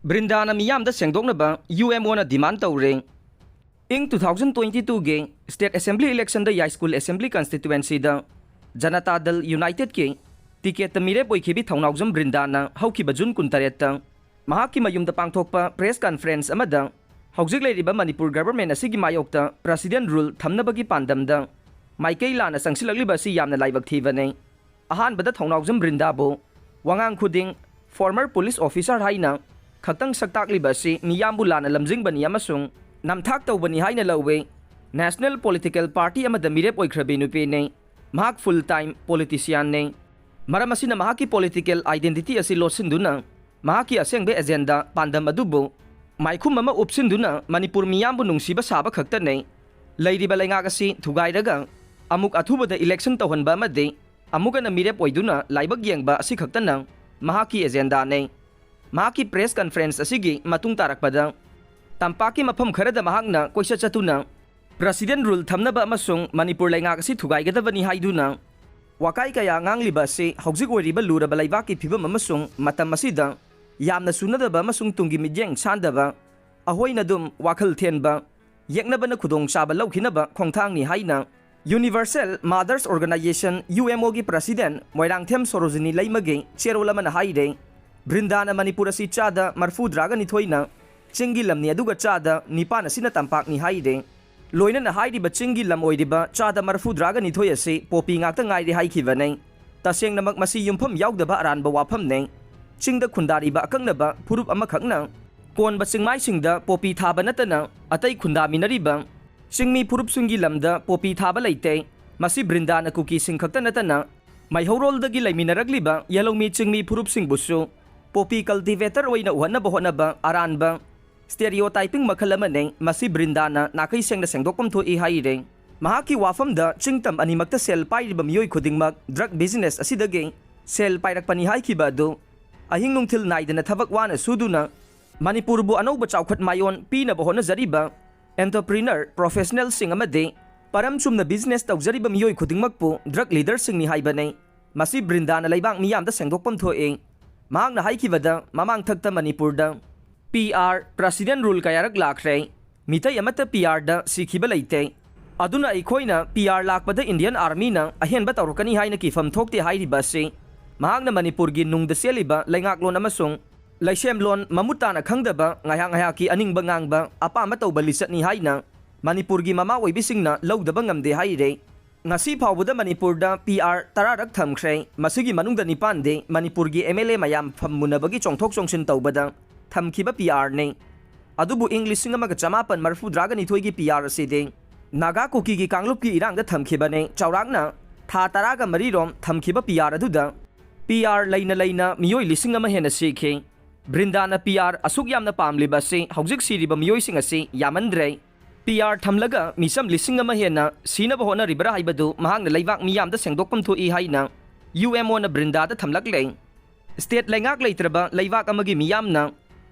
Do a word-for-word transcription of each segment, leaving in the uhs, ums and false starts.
ꯕ꯭ꯔꯤꯟꯗꯥꯅ ꯃꯤꯌꯥꯝꯗ ꯁꯦꯡꯗꯣꯛꯅꯕ UMOꯅ demand ꯇꯧꯔꯦ꯫ ꯏꯪ two thousand twenty twoꯒꯤ State Assembly electionꯗ ꯌꯥꯏꯁ꯭ꯀꯨꯜ Assembly constituencyꯗ Janata ꯗꯜ Unitedꯀꯤ ticketꯇ ꯃꯤꯔꯦꯞ ꯑꯣꯏꯈꯤꯕꯤ ꯊꯧꯅꯥꯎꯖꯝ ꯕ꯭ꯔꯤꯟꯗꯥꯅ ꯍꯧꯈꯤꯕ June ꯀꯨꯟꯇꯔꯦꯠꯇ ꯃꯍꯥꯛꯀꯤ ꯃꯌꯨꯝꯗ ꯄꯥꯡꯊꯣꯛꯄ press conference ꯑꯃꯗ ꯍꯧꯖꯤꯛ ꯂꯩꯔꯤꯕ ꯃꯅꯤꯄꯨꯔ government ꯑꯁꯤꯒꯤ ꯃꯥꯌꯣꯛꯇ President rule ꯊꯝꯅꯕꯒꯤ ꯄꯥꯟꯗꯝꯗ ꯃꯥꯏꯀꯩ ꯂꯥꯟꯅ ꯆꯪꯁꯤꯜꯂꯛꯂꯤꯕ ꯑꯁꯤ ꯌꯥꯝꯅ ꯂꯥꯏꯕꯛ ꯊꯤꯕꯅꯤ꯫ ꯑꯍꯥꯟꯕꯗ ꯊꯧꯅꯥꯎꯖꯝ ꯕ꯭ꯔꯤꯟꯗꯥꯕꯨ ꯋꯥꯉꯥꯡ ꯈꯨꯗꯤꯡ former police officer ꯍꯥꯏꯅ ꯈꯛꯇꯪ ꯁꯛꯇꯥꯛꯂꯤꯕ ꯑꯁꯤ ꯃꯤꯌꯥꯝꯕꯨ ꯂꯥꯟꯅ ꯂꯝꯖꯤꯡꯕꯅꯤ ꯑꯃꯁꯨꯡ ꯅꯝꯊꯥꯛ ꯇꯧꯕꯅꯤ ꯍꯥꯏꯅ ꯂꯧꯏ꯫ National political party ꯑꯃꯗ ꯃꯤꯔꯦꯞ ꯑꯣꯏꯈ꯭ꯔꯕꯤ ꯅꯨꯄꯤꯅꯤ꯫ ꯃꯍꯥꯛ full time politicianꯅꯤ꯫ ꯃꯔꯝ ꯑꯁꯤꯅ ꯃꯍꯥꯛꯀꯤ political identity ꯑꯁꯤ ꯂꯣꯠꯁꯤꯟꯗꯨꯅ ꯃꯍꯥꯛꯀꯤ ꯑꯁꯦꯡꯕ agenda ꯄꯥꯟꯗꯝ ꯑꯗꯨꯕꯨ ꯃꯥꯏꯈꯨꯝ ꯑꯃ ꯎꯞꯁꯤꯟꯗꯨꯅ ꯃꯅꯤꯄꯨꯔ ꯃꯤꯌꯥꯝꯕꯨ ꯅꯨꯡꯁꯤꯕ ꯁꯥꯕ ꯈꯛꯇꯅꯤ꯫ ꯂꯩꯔꯤꯕ ꯂꯩꯉꯥꯛ ꯑꯁꯤ ꯊꯨꯒꯥꯏꯔꯒ ꯑꯃꯨꯛ ꯑꯊꯨꯕꯗ election ꯇꯧꯍꯟꯕ ꯑꯃꯗꯤ ꯑꯃꯨꯛ ꯍꯟꯅ ꯃꯤꯔꯦꯞ ꯑꯣꯏꯗꯨꯅ ꯂꯥꯏꯕꯛ ꯌꯦꯡꯕ ꯑꯁꯤ ꯈꯛꯇꯅ ꯃꯍꯥꯛꯀꯤ agendaꯅꯤ꯫ ꯃꯍꯥꯛꯀꯤ press conference ꯑꯁꯤꯒꯤ ꯃꯇꯨꯡ ꯇꯥꯔꯛꯄꯗ ꯇꯝꯄꯥꯛꯀꯤ ꯃꯐꯝ ꯈꯔꯗ ꯃꯍꯥꯛꯅ ꯀꯣꯏꯆꯠ ꯆꯠꯇꯨꯅ President rule ꯊꯝꯅꯕ ꯑꯃꯁꯨꯡ ꯃꯅꯤꯄꯨꯔ ꯂꯩꯉꯥꯛ ꯑꯁꯤ ꯊꯨꯒꯥꯏꯒꯗꯕꯅꯤ ꯍꯥꯏꯗꯨꯅ ꯋꯥꯀꯥꯏ ꯀꯌꯥ ꯉꯥꯡꯂꯤꯕ ꯑꯁꯤ ꯍꯧꯖꯤꯛ ꯑꯣꯏꯔꯤꯕ ꯂꯨꯔꯕ ꯂꯩꯕꯥꯛꯀꯤ ꯐꯤꯕꯝ ꯑꯃꯁꯨꯡ ꯃꯇꯝ ꯑꯁꯤꯗ ꯌꯥꯝꯅ ꯆꯨꯅꯗꯕ ꯑꯃꯁꯨꯡ ꯇꯨꯡꯒꯤ ꯃꯤꯠꯌꯦꯡ ꯁꯥꯟꯗꯕ, ꯑꯍꯣꯏꯅꯗꯨꯝ ꯋꯥꯈꯜ ꯊꯦꯟꯕ, ꯌꯦꯛꯅꯕꯅ ꯈꯨꯗꯣꯡꯆꯥꯕ ꯂꯧꯈꯤꯅꯕ ꯈꯣꯡꯊꯥꯡꯅꯤ ꯍꯥꯏꯅ Universal Mothers Organization, UMOꯒꯤ president Moirangthem Sarojini ꯂꯩꯃꯒꯤ ꯆꯦꯔꯣꯜ ꯑꯃꯅ ꯍꯥꯏꯔꯦ꯫ ꯕ꯭ꯔꯤꯟꯗꯥꯅ ꯃꯅꯤꯄꯨꯔ ꯑꯁꯤ ꯆꯥꯗ ꯃꯔꯐꯨꯗ꯭ꯔꯥꯒ ꯅꯤꯊꯣꯏꯅ ꯆꯤꯡꯒꯤ ꯂꯝꯅꯤ, ꯑꯗꯨꯒ ꯆꯥꯗ ꯅꯤꯄꯥꯟ ꯑꯁꯤꯅ ꯇꯝꯄꯥꯛꯅꯤ ꯍꯥꯏꯔꯦ꯫ ꯂꯣꯏꯅꯅ ꯍꯥꯏꯔꯤꯕ ꯆꯤꯡꯒꯤ ꯂꯝ ꯑꯣꯏꯔꯤꯕ ꯆꯥꯗ ꯃꯔꯐꯨꯗ꯭ꯔꯥꯒ ꯅꯤꯊꯣꯏ ꯑꯁꯤ ꯄꯣꯄꯤ ꯉꯥꯛꯇ ꯉꯥꯏꯔꯦ ꯍꯥꯏꯈꯤꯕꯅꯤ꯫ ꯇꯁꯦꯡꯅꯃꯛ ꯃꯁꯤ ꯌꯨꯝꯐꯝ ꯌꯥꯎꯗꯕ ꯑꯔꯥꯟꯕ ꯋꯥꯐꯝꯅꯤ꯫ ꯆꯤꯡꯗ ꯈꯨꯟꯗꯥꯔꯤꯕ ꯑꯀꯛꯅꯕ ꯐꯨꯔꯨꯞ ꯑꯃꯈꯛꯅ ꯀꯣꯟꯕ ꯆꯤꯡꯃꯥꯏꯁꯤꯡꯗ ꯄꯣꯄꯤ ꯊꯥꯕ ꯅꯠꯇꯅ ꯑꯇꯩ ꯈꯨꯟꯗꯥꯃꯤꯟꯅꯔꯤꯕ ꯆꯤꯡꯃꯤ ꯐꯨꯔꯨꯞꯁꯤꯡꯒꯤ ꯂꯝꯗ ꯄꯣꯄꯤ ꯊꯥꯕ ꯂꯩꯇꯦ꯫ ꯃꯁꯤ ꯕ꯭ꯔꯤꯟꯗꯥꯅ ꯀꯨꯀꯤꯁꯤꯡ ꯈꯛꯇ ꯅꯠꯇꯅ ꯃꯩꯍꯧꯔꯣꯜꯗꯒꯤ ꯂꯩꯃꯤꯟꯅꯔꯛꯂꯤꯕ ꯌꯦꯜꯍꯧꯃꯤ ꯆꯤꯡꯃꯤ ꯐꯨꯔꯨꯞꯁꯤꯡꯕꯨꯁꯨ ꯄꯣꯄꯤ cultivator ꯑꯣꯏꯅ ꯎꯍꯟꯅꯕ ꯍꯣꯠꯅꯕ ꯑꯔꯥꯟꯕ stereotyping ꯃꯈꯜ ꯑꯃꯅꯤ꯫ ꯃꯁꯤ ꯕ꯭ꯔꯤꯟꯗꯥꯅ ꯅꯥꯈꯩ ꯁꯦꯡꯅ ꯁꯦꯡꯗꯣꯛꯐꯝ ꯊꯣꯛꯏ ꯍꯥꯏꯔꯦ꯫ ꯃꯍꯥꯛꯀꯤ ꯋꯥꯐꯝꯗ ꯆꯤꯡꯇꯝ ꯑꯅꯤꯃꯛꯇ ꯁꯦꯜ ꯄꯥꯏꯔꯤꯕ ꯃꯤꯑꯣꯏ ꯈꯨꯗꯤꯡꯃꯛ drug business ꯑꯁꯤꯗꯒꯤ ꯁꯦꯜ ꯄꯥꯏꯔꯛꯄꯅꯤ ꯍꯥꯏꯈꯤꯕ ꯑꯗꯨ ꯑꯍꯤꯡ ꯅꯨꯡꯊꯤꯜ ꯅꯥꯏꯗꯅ ꯊꯕꯛ ꯋꯥꯅ ꯁꯨꯗꯨꯅ ꯃꯅꯤꯄꯨꯔꯕꯨ ꯑꯅꯧꯕ ꯆꯥꯎꯈꯠ ꯃꯥꯏꯑꯣꯟ ꯄꯤꯅꯕ ꯍꯣꯠꯅꯖꯔꯤꯕ entrepreneur professionalꯁꯤꯡ ꯑꯃꯗꯤ ꯄꯔꯝ ꯆꯨꯝꯅ business ꯇꯧꯖꯔꯤꯕ ꯃꯤꯑꯣꯏ ꯈꯨꯗꯤꯡꯃꯛꯄꯨ drug leaderꯁꯤꯡꯅꯤ ꯍꯥꯏꯕꯅꯤ꯫ ꯃꯁꯤ ꯕ꯭ꯔꯤꯟꯗꯥꯅ ꯂꯩꯕꯥꯛ ꯃꯤꯌꯥꯝꯗ ꯁꯦꯡꯗꯣꯛꯐꯝ ꯊꯣꯛꯏ꯫ ꯃꯍꯥꯛꯅ ꯍꯥꯏꯈꯤꯕꯗ ꯃꯃꯥꯡꯊꯛꯇ ꯃꯅꯤꯄꯨꯔꯗ ꯄꯤ ꯑꯥꯔ ꯄ꯭ꯔꯁꯤꯗꯦꯟ ꯔꯨꯜ ꯀꯌꯥꯔꯛ ꯂꯥꯛꯈ꯭ꯔꯦ, ꯃꯤꯇꯩ ꯑꯃꯠꯇ ꯄꯤ ꯑꯥꯔꯗ ꯁꯤꯈꯤꯕ ꯂꯩꯇꯦ꯫ ꯑꯗꯨꯅ ꯑꯩꯈꯣꯏꯅ ꯄꯤ ꯑꯥꯔ ꯂꯥꯛꯄꯗ ꯏꯟꯗꯤꯌꯟ ꯑꯥꯔꯃꯤꯅ ꯑꯍꯦꯟꯕ ꯇꯧꯔꯛꯀꯅꯤ ꯍꯥꯏꯅ ꯀꯤꯐꯝ ꯊꯣꯛꯇꯦ ꯍꯥꯏꯔꯤꯕ ꯑꯁꯤ ꯃꯍꯥꯛꯅ ꯃꯅꯤꯄꯨꯔꯒꯤ ꯅꯨꯡꯗ ꯆꯦꯜꯂꯤꯕ ꯂꯩꯉꯥꯛꯂꯣꯟ ꯑꯃꯁꯨꯡ ꯂꯩꯁꯦꯝꯂꯣꯟ ꯃꯃꯨꯠ ꯇꯥꯅ ꯈꯪꯗꯕ, ꯉꯥꯏꯍꯥꯛ ꯉꯥꯏꯍꯥꯛꯀꯤ ꯑꯅꯤꯡꯕ ꯉꯥꯡꯕ, ꯑꯄꯥꯝꯕ ꯇꯧꯕ ꯂꯤꯆꯠꯅꯤ ꯍꯥꯏꯅ ꯃꯅꯤꯄꯨꯔꯒꯤ ꯃꯃꯥ ꯑꯣꯏꯕꯤꯁꯤꯡꯅ ꯂꯧꯗꯕ ꯉꯝꯗꯦ ꯍꯥꯏꯔꯦ꯫ ꯉꯁꯤ ꯐꯥꯎꯕꯗ ꯃꯅꯤꯄꯨꯔꯗ ꯄꯤ ꯑꯥꯔ ꯇꯔꯥꯔꯛ ꯊꯝꯈ꯭ꯔꯦ꯫ ꯃꯁꯤꯒꯤ ꯃꯅꯨꯡꯗ ꯅꯤꯄꯥꯟꯗꯤ ꯃꯅꯤꯄꯨꯔꯒꯤ ꯑꯦꯝ ꯑꯦꯜ ꯑꯦ ꯃꯌꯥꯝ ꯐꯝ ꯃꯨꯟꯅꯕꯒꯤ ꯆꯣꯡꯊꯣꯛ ꯆꯣꯡꯁꯤꯟ ꯇꯧꯕꯗ ꯊꯝꯈꯤꯕ ꯄꯤ ꯑꯥꯔꯅꯤ꯫ ꯑꯗꯨꯕꯨ ꯏꯪ ꯂꯤꯁꯤꯡ ꯑꯃꯒ ꯆꯃꯥꯄꯟ ꯃꯔꯤꯐꯨꯇꯔꯥꯒ ꯅꯤꯊꯣꯏꯒꯤ ꯄꯤ ꯑꯥꯔ ꯑꯁꯤꯗꯤ ꯅꯥꯒꯥ ꯀꯨꯀꯤꯒꯤ ꯀꯥꯡꯂꯨꯞꯀꯤ ꯏꯔꯥꯡꯗ ꯊꯝꯈꯤꯕꯅꯤ꯫ ꯆꯥꯎꯔꯥꯛꯅ ꯊꯥ ꯇꯔꯥꯒ ꯃꯔꯤꯔꯣꯝ ꯊꯝꯈꯤꯕ ꯄꯤ ꯑꯥꯔ ꯑꯗꯨꯗ ꯄꯤ ꯑꯥꯔ ꯂꯩꯅ ꯂꯩꯅ ꯃꯤꯑꯣꯏ ꯂꯤꯁꯤꯡ ꯑꯃ ꯍꯦꯟꯅ ꯁꯤꯈꯤ꯫ ꯕ꯭ꯔꯤꯟꯗꯥꯅ ꯄꯤ ꯑꯥꯔ ꯑꯁꯨꯛ ꯌꯥꯝꯅ ꯄꯥꯝꯂꯤꯕ ꯑꯁꯤ ꯍꯧꯖꯤꯛ ꯁꯤꯔꯤꯕ ꯃꯤꯑꯣꯏꯁꯤꯡ ꯑꯁꯤ ꯌꯥꯝꯃꯟꯗ꯭ꯔꯦ꯫ ꯄꯤ ꯑꯥꯔ ꯊꯝꯂꯒ ꯃꯤꯆꯝ ꯂꯤꯁꯤꯡ ꯑꯃ ꯍꯦꯟꯅ ꯁꯤꯅꯕ ꯍꯣꯠꯅꯔꯤꯕ꯭ꯔꯥ ꯍꯥꯏꯕꯗꯨ ꯃꯍꯥꯛꯅ ꯂꯩꯕꯥꯛ ꯃꯤꯌꯥꯝꯗ ꯁꯦꯡꯗꯣꯛꯐꯝ ꯊꯣꯛꯏ ꯍꯥꯏꯅ ꯌꯨ ꯑꯦꯝ ꯑꯣꯅ ꯕ꯭ꯔꯤꯟꯗꯥꯗ ꯊꯝꯂꯛꯂꯦ꯫ ꯁ꯭ꯇꯦꯠ ꯂꯩꯉꯥꯛ ꯂꯩꯇ꯭ꯔꯕ ꯂꯩꯕꯥꯛ ꯑꯃꯒꯤ ꯃꯤꯌꯥꯝꯅ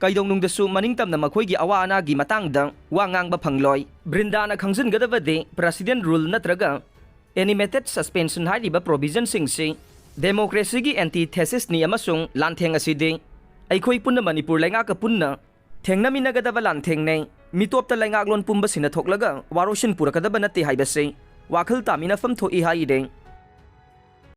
ꯀꯩꯗꯧꯅꯨꯡꯗꯁꯨ ꯃꯅꯤꯡꯇꯝꯅ ꯃꯈꯣꯏꯒꯤ ꯑꯋꯥ ꯑꯅꯥꯒꯤ ꯃꯇꯥꯡꯗ ꯋꯥ ꯉꯥꯡꯕ ꯐꯪꯂꯣꯏ꯫ ꯕ꯭ꯔꯤꯟꯗꯥꯅ ꯈꯪꯖꯤꯟꯒꯗꯕꯗꯤ ꯄ꯭ꯔꯁꯤꯗꯦꯟ ꯔꯨꯜ ꯅꯠꯇ꯭ꯔꯒ ꯑꯦꯅꯤꯃꯦꯇꯦꯠ ꯁꯁꯄꯦꯟꯁꯟ ꯍꯥꯏꯔꯤꯕ ꯄ꯭ꯔꯣꯚꯤꯖꯟꯁꯤꯡꯁꯤ ꯗꯦꯃꯣꯀ꯭ꯔꯦꯁꯤꯒꯤ ꯑꯦꯟꯇꯤꯊꯦꯁꯤꯁꯅꯤ ꯑꯃꯁꯨꯡ ꯂꯥꯟꯊꯦꯡ ꯑꯁꯤꯗꯤ ꯑꯩꯈꯣꯏ ꯄꯨꯟꯅ ꯃꯅꯤꯄꯨꯔ ꯂꯩꯉꯥꯛꯀ ꯄꯨꯟꯅ ꯊꯦꯡꯅꯃꯤꯟꯅꯒꯗꯕ ꯂꯥꯟꯊꯦꯡꯅꯩ꯫ ꯃꯤꯇꯣꯞꯇ ꯂꯩꯉꯥꯛꯂꯣꯟ ꯄꯨꯝꯕꯁꯤꯅ ꯊꯣꯛꯂꯒ ꯋꯥꯔꯣꯏꯁꯤꯟ ꯄꯨꯔꯛꯀꯗꯕ ꯅꯠꯇꯦ ꯍꯥꯏꯕꯁꯤ ꯋꯥꯈꯜ ꯇꯥꯃꯤꯟꯅꯐꯝ ꯊꯣꯛꯏ ꯍꯥꯏꯔꯦ꯫